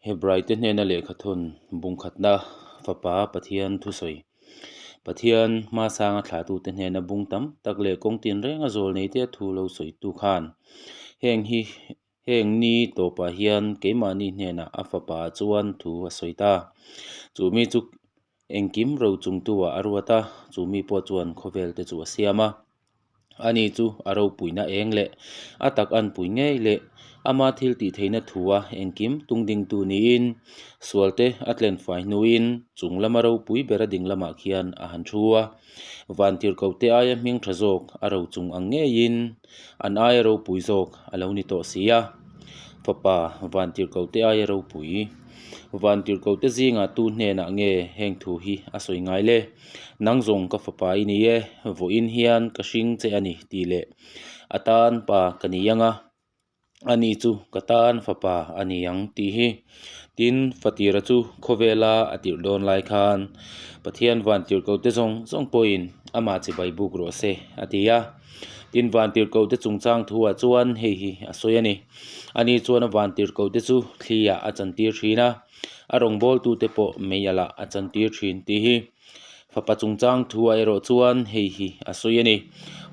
Hebraite hnena lehkhathawn bungkhatna Fapa Pathian thusawi. Pathian hmasanga thlahtute hnena bung tam tak leh kawng tinrenga zawl neite a thu lo sawitu khan heng hi heng ni tawpah hian keimahni hnenah a Fapa chuan thu a sawi ta. Chu mi chu engkim rochungtu-ah a ruat a, chu mi pawh chuan khawvel te chu a siam a. Ani chu a ropuina eng leh a tak anpui ngei leh ama thil tih theihna thua engkim tungdingtu niin sualte a tlenfai hnuin chung lama ropui bera ding lamah khian a han thu a. Vantirhkohte aia hming tha zawk a rochung ang ngeiin an aia ropui zawk a lo ni tawh si a. Fapa Vantirhkohte aia ropui. Vantirhkohte zingah tu hnenah nge heng thu hi a sawi ngai le? Nang zawng ka fapa i ni e, vawiin hian ka hring che a ni tih leh a tan pa ka ni ang a, ani chu ka tan fapa a ni ang tih hi. Tin, Fatira chu khawvela a tirh dawn lai khan Pathian vantirhkohte zawng zawng pawhin amah chibai buk rawh se a ti a. Tin, vantirhkohte chungchang thuah chuan hei hi a sawi a ni. Ani chuan a vantirhkohte chu thliah a chantir thin a. A rawngbawltute pawh mei alah a chantir thin tih hi fapa chungchang thu ah erawh chuan hei hi a sawi a ni.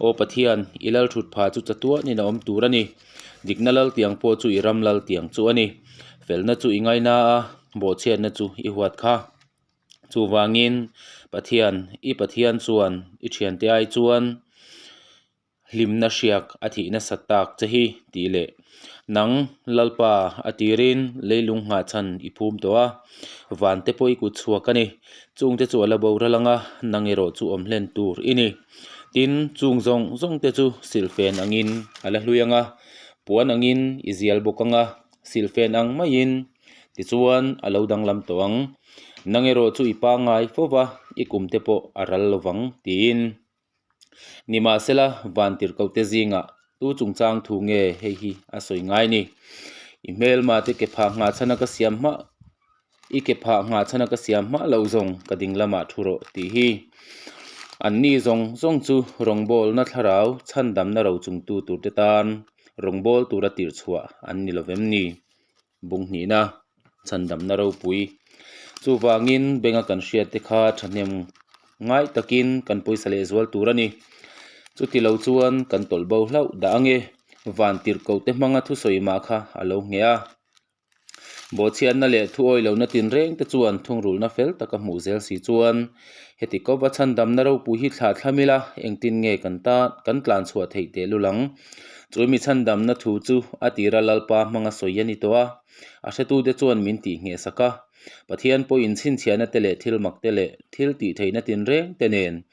Aw Pathian, i lal thut pha chu chatuanin a awm tur a ni. Dikna lal tiang pawh chu i ram lal tiang chu a ni. Felna chu i ngaina a, bawhchhiatna chu i huat kha. Chuvangin, Pathian, i Pathian chuan i thiante ai chuan Hlimna hriak a thih nasat tak che hi tih leh nang Lalpa a tirin leilung nghah chhan i phum tawh a, van te pawh i kut chhuak a ni. Chungte chu a la boral ang a, nang erawh chu awm hlen tur i ni. Tin, chung zawng zawng te chu silhfen angin a la hlui ang a, puan angin i zial bawk ang a, silhfen ang maiin tichuan a lo danglam tawh ang. Nang erawh chu i pangngai fo va, i kum te pawh a ral lovang tiin. Nimahsela, vantirhkohte zingah tu chungchang thu nge hei hi a sawi ngai ni? I hmelma te ke phah nghah chhana ka siam hma, i ke phah nghah chhana ka siam hma loh zawng ka ding lamah thu rawh tih hi. Anni zawng zawng chu rawngbawlna thlarau chhandamna rochungtu turte tan rawngbâwl tura tirhchhuah an ni lovem ni? Bung hnihna, chhandamna ropui. Chuvangin benga kan hriat te kha thahnem ngai takin kan pawisa leh zual tur a ni. Chuti lo chuan kan tawlh bo hlauh dah ange, van tirhkoh te hmanga thusawi mah kha a lo ngheh a. Bawhchhiatna leh thuawi lohna tinreng te chuan thungrulhna fel taka hmuh zel si chuan heti kawpa chhandamna ropui hi thlah thlam ila engtin nge kan ta kan tlan chhuah theih tehlul ang. Chu mi chhandamna thu chu a tira Lalpa hmanga sawi a ni tawh a, a hretute chuan min tih ngheh sak a. Pathian pawhin chhinchhiahna te leh thil mak te leh thil tih theihna tinreng te nen,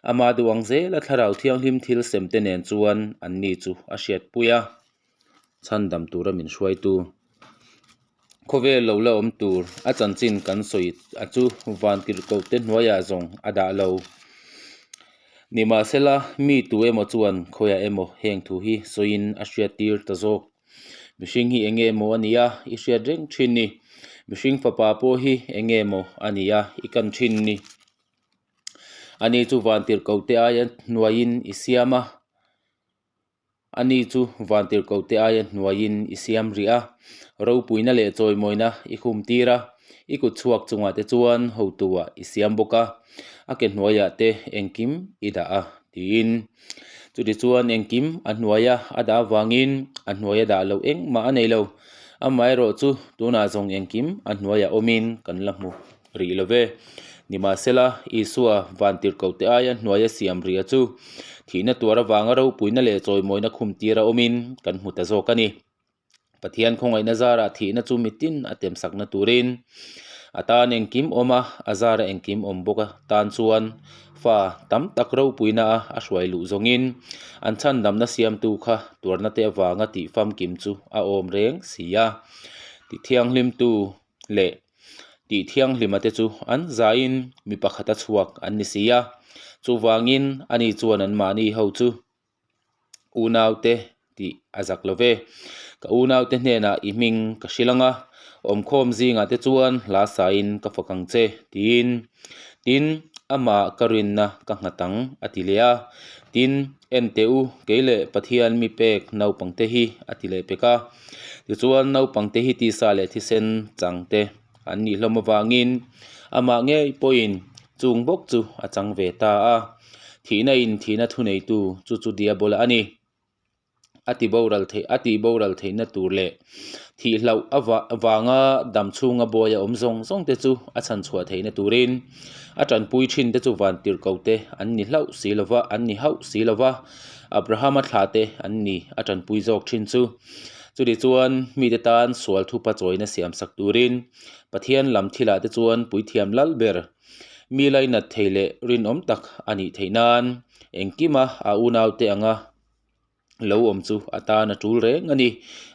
ama duh ang zela Thlarau Thianghlim thil sem te nen chuan anni chu a hriatpui a. Chhandam tura min hruaitu khawvel lo la awm tur a chanchin kan sawi a chu vantirhkoh te hnuaiah zawng a dah lo. Nimahsela mi tu emaw chuan khawiah emaw heng thu hi sawiin a hriat tir ta zawk. Mihring hi eng nge maw a nia i hriat reng thin ni? Mihring fapa pawh hi eng nge maw a nia i kan thin ni? Ani chu vantirhkoh te aia hnuaiin i siam a. Ani chu vantirhkohte aia hnuaiin i siam rih a, ropuina leh chawimawina i khumtir a, i kut chhuak chungah te chuan hotuah i siam bawk a, a ke hnuaiah te engkim i dah a, tiin. Chutichuan engkim a hnuaia a dah avangin a hnuaia dah loh engmah a nei lo. Amaherawh chu tunah zawng engkim a hnuaiah awmin kan la hmu rih lo ve. Nimahsela, Isua vantirhkohte aia hnuaia siam ria chu thihna tuar avanga ropuina leh chawimawina khumtira awmin kan hmu ta zawk a ni. Pathian khawngaihna zarah thihna chu mitin a temsakna turin a tan engkim awm a, a zara engkim awm bawk a tan chuan fa tam tak ropuina a a hruai luh zawngin an chhandamna siamtu kha tuarna te avanga tih famkim chu a awm reng si a. Tithianghlimtu leh tih thianghlima te chu an zaiin mi pakhata chhuak an ni si a, chuvangin ani chuan anmahni ho chu unaute tih a zak lo ve. Ka unaute hnenah i hming ka hrilh ang a, awmkhawm zingah te chuan hla sain ka fak ang che tiin, tin, amah ka rinna ka nghat ang a ti leh a. Tin, en teh u, kei leh Pathian mi pek naupangte hi a ti leh pek a. Tichuan, naupangte hi tisa leh thisen changte an nih hlawm avangin amah ngei pawhin chung bawk chu a chang ve ta a. Thihna in thihna thuneitu chu chu Diabola a ni. A ti boral theih a tih boral theihna tur leh thih hlauh avanga dam chhunga buai a awm zawng zawng te chu a chhan chhuah theihna turin a tanpui thin te chu van tirhko te an ni hlauh si lova an ni hauh si lova Abrahama thla te an ni a tanpui zawk thin chu. Chutih chuan mite tan sual thupa chawina siam sak turin Pathian lam thilah te chuan puithiam lal ber mi lainat thei leh rinawm tak a nih theih nan engkima a unaute anga lo awm chu a tan a tul reng a ni.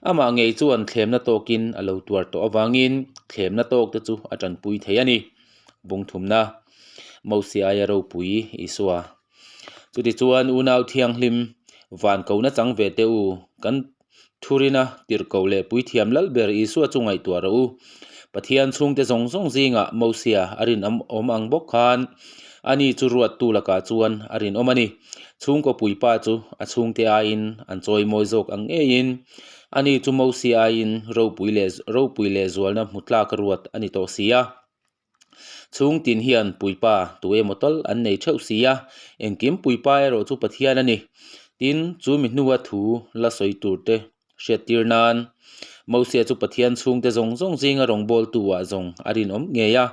Amah ngei chuan thlemna tawkin a lo tuar tawh avangin thlemna tawk te chu a tanpui thei a ni. Bungthumna, Mosia aia ropui Isua. Chutichuan unau thianghlim van kohna chang ve teh u, kan thurina tirhkoh leh puithiam lal ber Isua chu ngaihtuah rawh u. Pathian chhungte zawng zawng zingah Mosia a rinawm ang bawk khan ani chu ruattu lakah chuan a rinawm a ni. Chhungkaw puipa chu a chhungte aiin an chawimawi zawk ang ngeiin ani chu Mosia aiin ropui leh ropui leh zualna hmu tlak ruat a ni tawh si a. Chhung tin hian puipa tu emaw tal an nei theuh si a, engkim puipa erawh chu Pathian a ni. Tin, chu mi hnua thu la sawi tur te hriattir nan Mosia chu Pathian chhungte zawng zawng zinga rawngbawltu ah zawng a rinawm ngei a.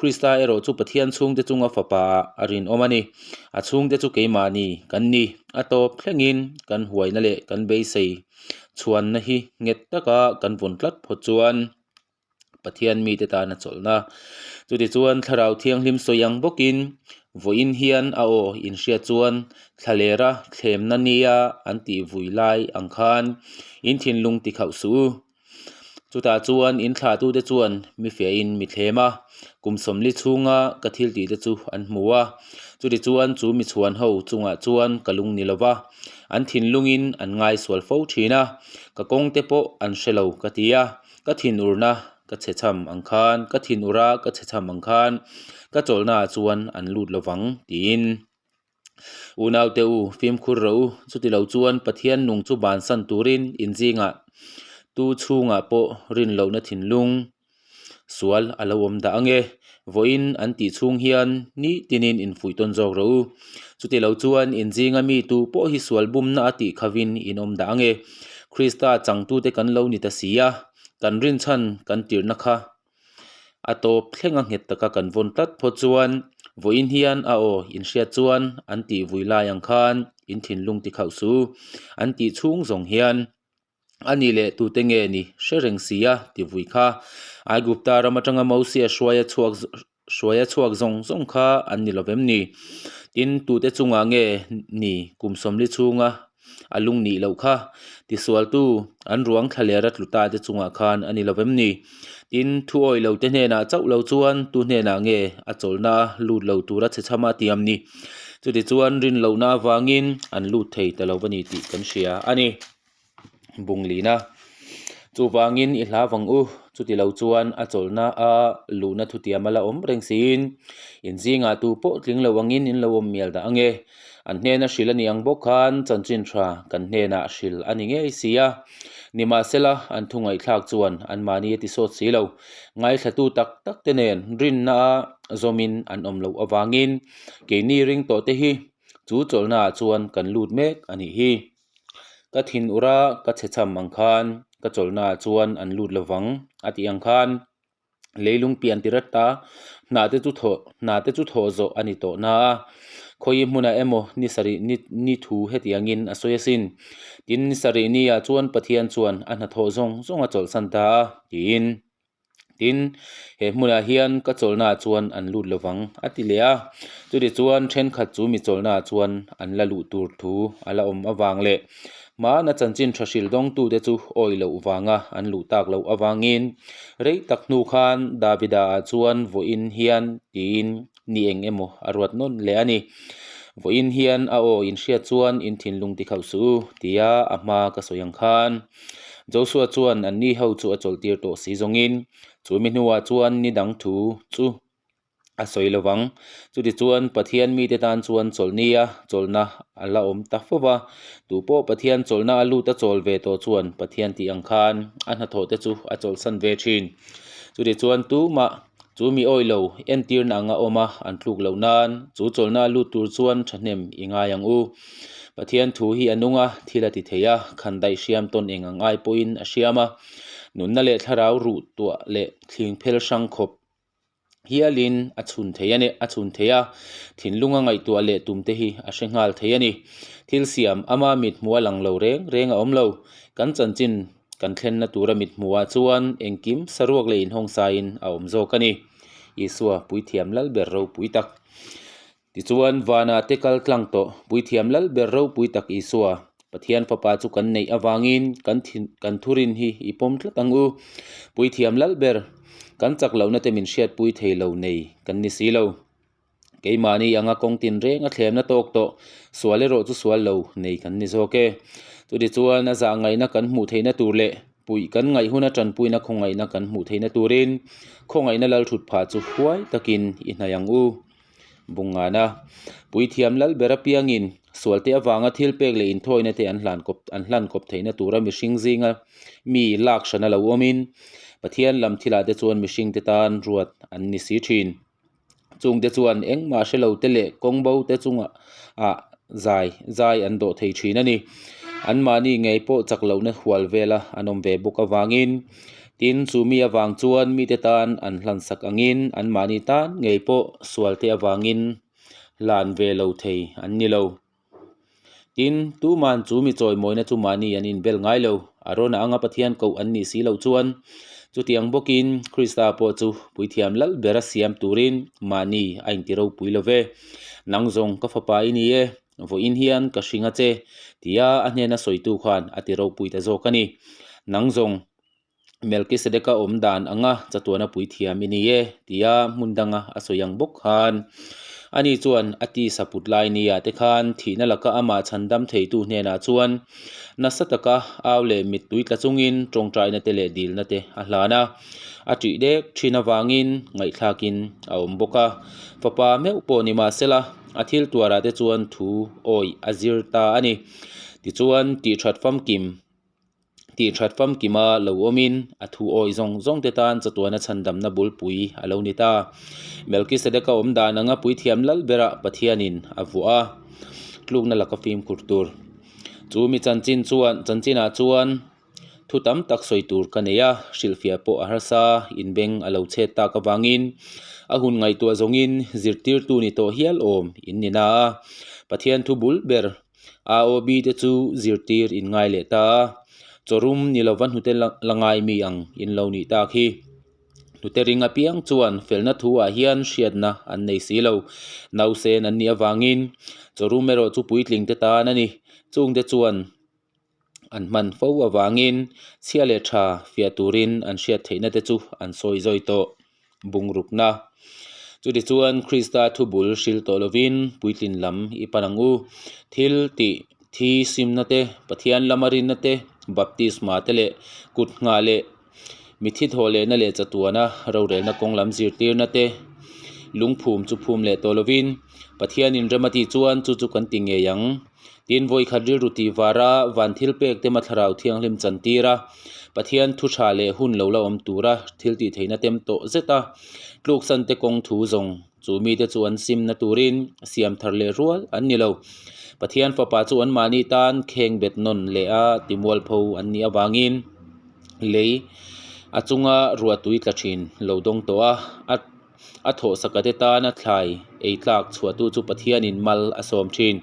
Krista erawh chu Pathian chhungte chunga fapa ah a rinawm a ni. A chhungte chu keimahni kan ni. A tawp thlengin kan huaina leh kan beisei chhuanna hi nghet taka kan vawn tlat phawt chuan Pathian mite tan a chawlhna. Chutichuan Thlarau Thianghlim sawi ang bawkin vawiin hian a aw inhriat chuan thlalera thlemna nia an tih vui lai ang khan in thinlung ti khauh suh u. Chutah chuan in thlahtute chuan mi fiahin mi thlem a, kum 40 chhunga ka thil tihte chu an hmu a. Chutichuan chu mi chhuan ho chungah chuan ka lung ni lova, an thinlungin an ngaisual fo thin a, ka kawngte pawh an hre lo ka ti a. Ka thinurna ka chhe cham ang khan, ka thinura ka chhe cham ang khan ka chawlhnaah chuan an lut lo vang, tiin. Unaute u, fimkhur rawh u, chuti lo chuan Pathian nung chu bansan turin in zingah tu chhungah pawh rin lohna thinlung sual a lo awm dah ange. Vawiin an tih chhung hian ni tinin infuih tawn zawk rawh u. Chuti lo chuan in zinga mi tu pawh hi sual bumna a tih khavin in awm dah ange. Krista changtute kan lo ni ta si a, kan rinchhan kan tirhna kha a tawp thlenga nghet taka kan vawn tlat phawt chuan vawiin hian a aw inhriat chuan an tih vui lai ang khan in thinlung ti khauh su an tih chhung zawng hian A nih leh tute nge ni hre reng si a ti vui kha. Aigupta ram atanga Mosia hruaia chhuak hruaia chhuak zawng zawng kha an ni lo vem ni? Tin, tute chungah nge ni kum 40 chhunga a lung nih loh kha? Tisualtu an ruang thlalera tlu ta te chungah khan a ni lo vem ni? Tin, thu awih lo te hnenah chauh lo chuan tu hnenah nge a chawlhna lut lo tura chhe chhama a tiam ni? Chutichuan rinlohna avangin an lut thei ta lo va ni tih kan hria a ni. bung lin a. Chuvangin i hla vang u, chuti lo chuan a chawlhna a luhna thutiam a la awm reng siin in zingah tu pawh tling lo angin in lo awm mial dah ange. An hnena hrilh a ni ang bawk khan chanchin tha kan hnenah hrilh a ni ngei si a. Nimahsela an thu ngaihthlak chuan anmahni a ti sawt si lo. Ngaithlatu tak tak te nen rinna a zawmin an awm loh avangin keini ring tawh te hi chu chawlhna ah chuan kan lut mek a nih hi. Ka thin ura ka chhe cham ang khan ka chawlhna ah chuan an lut lo vang a tih ang khan leilung pian ti rat ta hna te chu thawh hna te chu thawh zawh a ni tawh na a khawi hmunah emaw ni sarih ni ni thu hetiangin a sawi asin tin ni sarih ni ah chuan Pathian chuan a hnathawh zawng zawng a chawlhsan ta a tiin. Tin, he hmunah hian ka chawlhnaah chuan an lut lo vang, a ti leh a. Chutichuan, thenkhat chu mi chawlhnaah chuan an la luh tur thu a la awm avang leh hmana chanchin tha hrilh dawngtute chu awih loh vanga an luh tak loh avangin rei tak hnu khan Davida-ah chuan vawiin hian tiin ni eng emaw a ruat nawn leh a ni. Vawiin hian a aw inhriat chuan in thinlung ti khauh suh u, tia a hma ka sawi ang khan. Joshua chuan anni ho chu a chawlhtir tawh si zawngin, chu mi hnuah chuan ni dang thu chu A sawi lo vang. Chutichuan, Pathian mite tan chuan chawlhni a chawlhna a la awm ta fo va. Tupawh Pathian chawlhna a lut a chawl ve tawh chuan Pathian tih ang khan a hnathawh te chu a chawlhsan ve thin. Chutichuan, tumah chu mi awi lo entirna anga awm a an tluk loh nan chu chawlhna a lut tur chuan thahnem i ngai ang u. Pathian thu hi a nung a, thil a ti thei a, khandaih hriam tawn eng ang ai pawhin a hriam a. Nunna leh thlarau ruh tuah leh thling phel hrang khawp hialin a chhun thei a ni, a chhun thei a, thinlunga ngaihtuah leh tum te hi a hre nghal thei a ni. Thil siam ama mit hmuh a lang lo reng reng a awm lo. Kan chanchin kan thlenna tura mit hmuhah chuan engkim saruak leh inhawng saiin a awm zawk a ni. Isua Puithiam Lalber ropui tak. Tichuan, vanah te kal tlang tawh Puithiam Lalber ropui tak Isua, Pathian Fapa chu kan neih avangin kan thin kan thurin hi i pawm tlat ang u. Puithiam Lalber, kan chak lohna te min hriatpui thei lo nei kan ni si lo. Keimahni anga kawng tinreng a thlemna tawk tawh, sual erawh chu sual lo nei kan ni zawk e. Chutichuan, a zah ngaihna kan hmuh theihna tur leh Puih kan ngaih huna tanpuina khawngaihna kan hmuh theihna turin khawngaihna lalthut phah chu huai takin i hnaih ang u. Bungngana Puithiam Lalber apiangin sualte avanga thil pek leh inthawina te an hlan kawp an hlan kawp theihna tura mihring zinga mi lak hrana lo awmin Pathian lam thilah te chuan mihringte tan ruat an ni si thin. Chungte chuan engmah hre lo te leh kawng bo te chunga ah zai zai an dawh thei thin a ni. Anmahni ngei pawh chak lohna hual vela an awm ve bawk avangin tin chu mi avang chuan mite tan an hlansak angin anmahni tan ngei pawh sual te avangin hlan ve lo thei an ni lo. Tin, tuman chu mi chawimawina chu mahni an inbel ngai lo. Arona anga Pathian koh an nih si loh chuan chutiang bawkin Krista pawh chu puithiam lal bera siam turin mahni a inti ropui lo ve. Nang zawng ka fapa i ni e, vawiin hian ka hring a che, tia a hnena sawitu khan a ti ropui ta zawk a ni. Nang zawng Melkisedeka awm dan anga chatuana puithiam i ni e, tia hmun danga a sawi ang bawk khan. Ani chuan a tisa put lai nia te khan thihna laka amah chhandam theitu hnenah chuan nasa taka au leh mittui tla chungin tawngtaina te leh dilna te a hlan a. A ṭih dek ṭhin avangin ngaihthlakin a awm bawk a. Fapa meuh pawh ni mahsela a thil tuarah te chuan thu awih a zir ta a ni. Tichuan tihṭhat famkim. Tih that famkima lo awmin a thu awi zawng zawng te tan chatuana chhandamna bulpui a lo ni ta. Melkisedeka awm dan anga puithiam lal berah Pathianin a vuah a, tlukna laka fimkhur tur. Chu mi chanchin chuan chanchinah chuan thu tam tak sawi tur ka nei a, hrilhfiah pawh a harsa, inbeng a lo chhet tak avangin a hun ngaihtuah zawngin zirtirtu ni tawh hial awm in ni na a, Pathian thu bul ber AOB te chu zirtir in ngai leh ta a, chawrum ni lova hnute la ngai mi ang in lo nih tak hi. Hnute ring apiang chuan felna thu ah hian hriatna an nei si lo. Nausen an nih avangin chawrum erawh chu puitling te tan a ni. Chungte chuan an hman fo avangin chhia leh tha fiah turin an hriat theihna te chu an sawi zawi tawh bungrukna. Chutichuan Krista thu bul hril tawh lovin puitlin lam i pan ang u. Thil tih thi simna te, Pathian lama rinna te, baptisma te leh kut nghah leh Mithi thawh lehna leh chatuana rorelna kawng lam zirtirna te lungphum chu phum leh tawh lovin Pathianin rem a tih chuan chu chu kan ti ngei ang. Tin, vawikhat rilru tih vara van thil pek te Mathlarau Thianghlim chantir a, Pathian thu tha leh hun lo la awm tura thil tih theihna tem tawh zet a, tluksan te kawng thu zawng chu mite chu an simna turin siam thar leh rual an ni lo. Pathian fapa chu anmahni tan kheng bet nawn leh a timualpho an nih avangin, Lei a chunga ruah tui tla thin lo dawng tawh a, a a thawhsaka te tana thlai ei tlak chhuahtu chu Pathianin mal a sawm thin.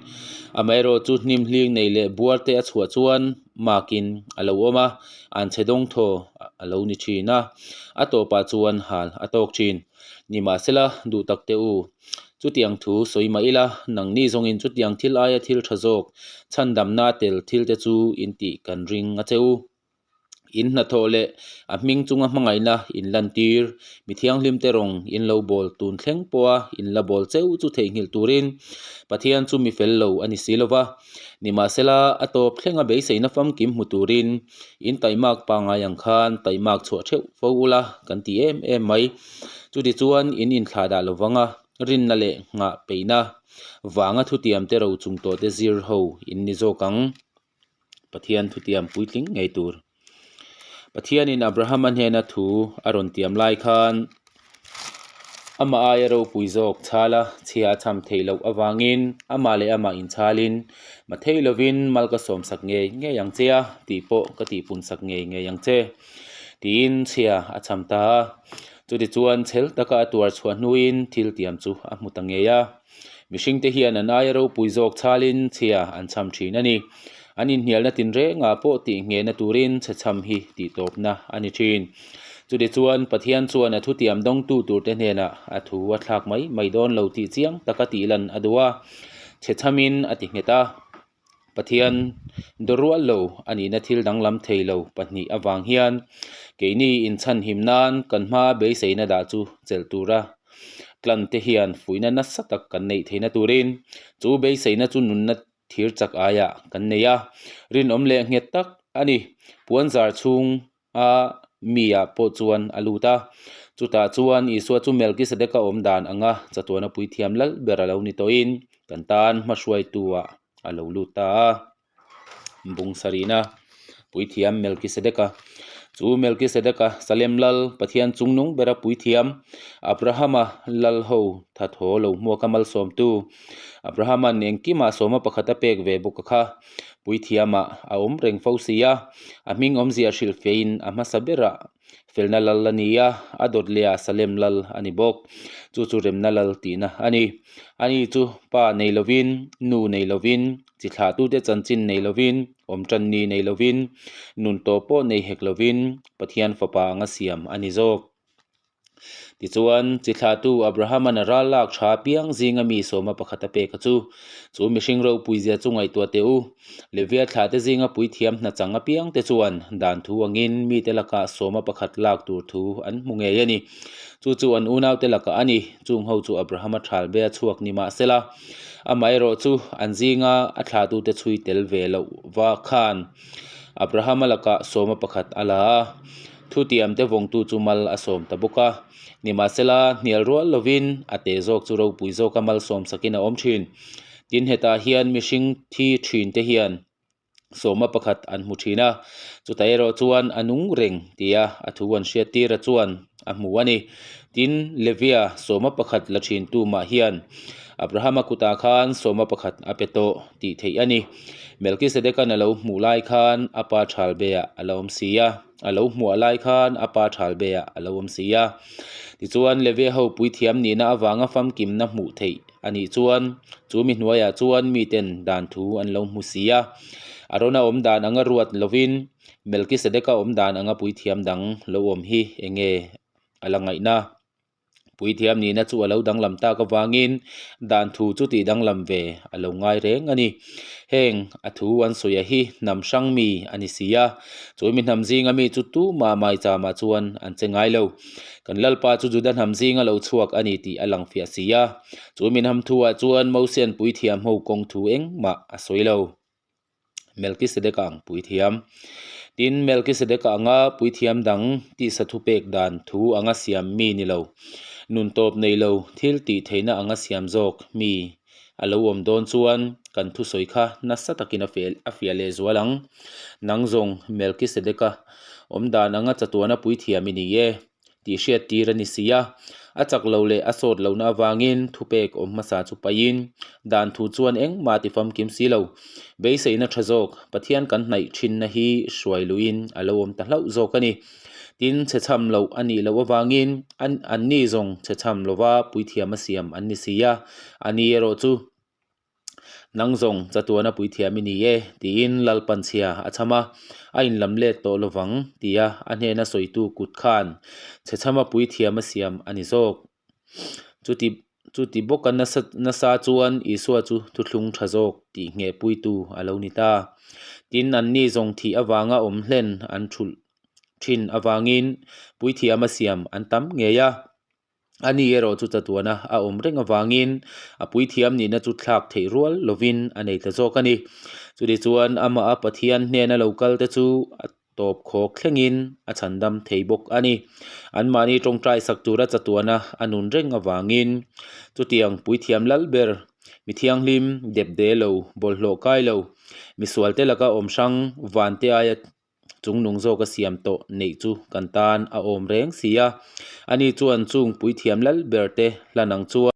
Amaherawh chu hnim hling nei leh buar te a chhuah chuan makin a lo awm a, an chhe dawng thaw a lo ni thin a, a tawpah chuan hal a tawk thin. Nimahsela, duh tak teh u, chutiang thu sawi mah ila, nangni zawngin chutiang thil aia thil tha zawk chhandamna tel thil te chu in tih kan ring a che u. In hnathawh leh a hming chunga hmangaihna in lantir, mi thianghlimte rawng in lo bawl tun thleng pawha in la bawl cheu chu theihnghilh turin Pathian chu mi fel lo a ni si lo va. Nimahsela, a tawp thlenga beiseina famkim hmu turin in taimak pangngai ang khan taimak chhuah theuh fo ula kan ti em em mai. Chutichuan in inthlahdah lo vanga rinna leh nghah peihna vanga thutiamte ro chung tawhte zir ho in ni zawk ang. Pathian thutiam puitling ngei tur. Pathianin Abrahama hnena thu a rawn tiam lai khan amah aia ropui zawk chhala chhia a cham theih loh avangin amah leh amah inchhalin ma thei lovin mal ka sawmsak ngei ngei ang che a tih pawh ka tihpunsak ngei ngei ang che tiin chhia a cham ta a. Chutichuan chhel taka a tuar chhuah hnuin thil tiam chu a hmu ta ngei a. Mihringte hian an aia ropui zawk chhalin chhia an cham thin a ni. An inhnialna tinrengah pawh tihnghehna turin chhechham hi tihtawpna a ni thin. Chutichuan, Pathian chuan a thutiam dawngtu turte hnenah a thu a thlak mai mai dawn lo tih chiang taka tihlan a duh a, chhechhamin a ti nghet a. Pathian dawrual lo a nihna thil danglam thei lo pahnih avang hian keini inchhanhim nan kan hma beiseina dah chu chelh tura tlan te hian fuihna nasa tak kan neih theihna turin chu beiseina chu nunna thir chak aiah kan nei a, rinawm leh nghet tak a ni. Puanzar chhung a mi ah pawh chuan a lut a. Chutah chuan Isua chu Melkisedeka awm dan anga chatuana puithiam lal ber a lo ni tawhin kan tan hmahruaitu ah a lo lut ta a. Bung sarihna Puithiam Melkisedeka Chu Melkisedeka Salem lal Pathian chungnung bera puithiam Abrahama lal ho thathaw lo hmuaka malsawmtu Abrahama'n engkimah sawma pakhat a pek ve bawk a kha. Puithiamah a awm reng fo si a, a hming awmzia hrilh feiin a hmasa berah felna lal a ni a, a dawt lehah Salem lal a ni bawk. Chu chu remna lal tihna a ni. Ani chu pa nei lovin, nu nei lovin, chi thlahtute chanchin nei lovin, awm tan ni nei lovin, nun tawh pawh nei hek lovin Pathian fapa anga siam a ni zawk. Tichuan, chi thlahtu Abrahama'n a ral lak tha apiang zinga mi sawma pakhat a pek a chu. Chu mihring ropuizia chu ngaihtuah teh u. Levia thlahte zinga puithiam hna chang apiang te chuan dan thu angin mite lakah sawma pakhat lak tur thu an hmu ngei a ni. Chu chu an unaute lakah a ni. Chung ho chu Abrahama thal be a chhuak ni mah sela, amaherawhchu an zinga a thlahtute chhui tel ve loh va khan Abrahama lakah sawma pakhat a la a. Thutiamte vawngtu chu mal a sawm ta bawk a. Nimahsela, hnial rual lovin a te zawk chu ropui zawka malsawm sakin a awm thin. Tin, hetah hian mihring thi thinte hian sawma pakhat an hmu thin a, chutah erawh chuan a nung reng tia a thu an hriattira chuan a hmu a ni. Tin, Levia sawma pakhat la thintu mah hian Abrahama kutah khan sawma pakhat a pe tawh tih theih a ni. Melkisedekan a lo hmuh lai khan a pa Thalbeah a la awm si a. A lo hmuah lai khan a pa thal beah a lo awm si a. Tichuan, Levia ho puithiam nihna avanga famkimna hmuh theih a nih chuan chu mi hnuaiah chuan miten dan thu an lo hmu si a. Arona awm dan anga ruat lovin Melkisedeka awm dan anga puithiam dang lo awm hi enge a la ngaihna? Puithiam nihna chu a lo danglam tak avangin dan thu chu tih danglam ve a lo ngai reng a ni. Heng a thu an sawi a hi hnam hrang mi a ni si a, chu mi hnam zinga mi chu tumah maichamah chuan an che ngai lo. Kan Lalpa chu Juda hnam zinga lo chhuak a ni tih a lang fiah si a, chu mi hnam thuah chuan Mosian puithiam ho kawng thu engmah a sawi lo. Melkisedeka ang puithiam. Tin, Melkisedeka anga puithiam dang tisa thupek dan thu anga siam mi ni lo, nun tawp nei lo, thil tih theihna anga siam zawk mi a lo awm dawn chuan kan thusawi kha nasa takin a a fiah leh zual ang. Nang zawng Melkisedeka awm dan anga chatuana puithiam i ni e. tih hriat tir a ni si a. A chak lo leh a sawt lohna avangin thupek awm hmasa chu paihin dan thu chuan engmah ti famkim si lo. Beiseina tha zawk Pathian kan hnaih thinna hi hruai luhin a lo awm ta hlauh zawk a ni. Tin, chhechham loh a nih loh avangin an anni zawng chhechham lova puithiam a siam an ni si a, a ni erawh chu Nang zawng chatuana puithiam i ni e, tiin Lalpanchhia a chham a, a inlam let tawh lovang tia a hnena sawitu kut khan chhechhama puithiam a siam a ni zawk. Chuti chuti bawka nasa nasa chuan Isua chu thuthlung tha zawk tih nghehpuitu a lo ni ta. Tin, anni zawng thih avanga awm hlen an thulh. Thin avangin puithiam a siam an tam ngei a. Ani erawh chu chatuana a awm reng avangin a puithiam nihna chu thlak theih rual lovin a nei ta zawk a ni. Chutichuan amah a Pathian hnena lo kal te chu a tawp khawk thlengin a chhandam thei bawk a ni. Anmahni tawngtai sak tura chatuana a nun reng avangin chutiang puithiam lal ber mi thianghlim depde lo, bawlhhlawh kai lo, misualte laka awm hrang vante aia chung nung zawk a siam tawh neih chu kan tan a awm reng si a. Ani chuan chung puithiam lal ber te hlan ang chuan.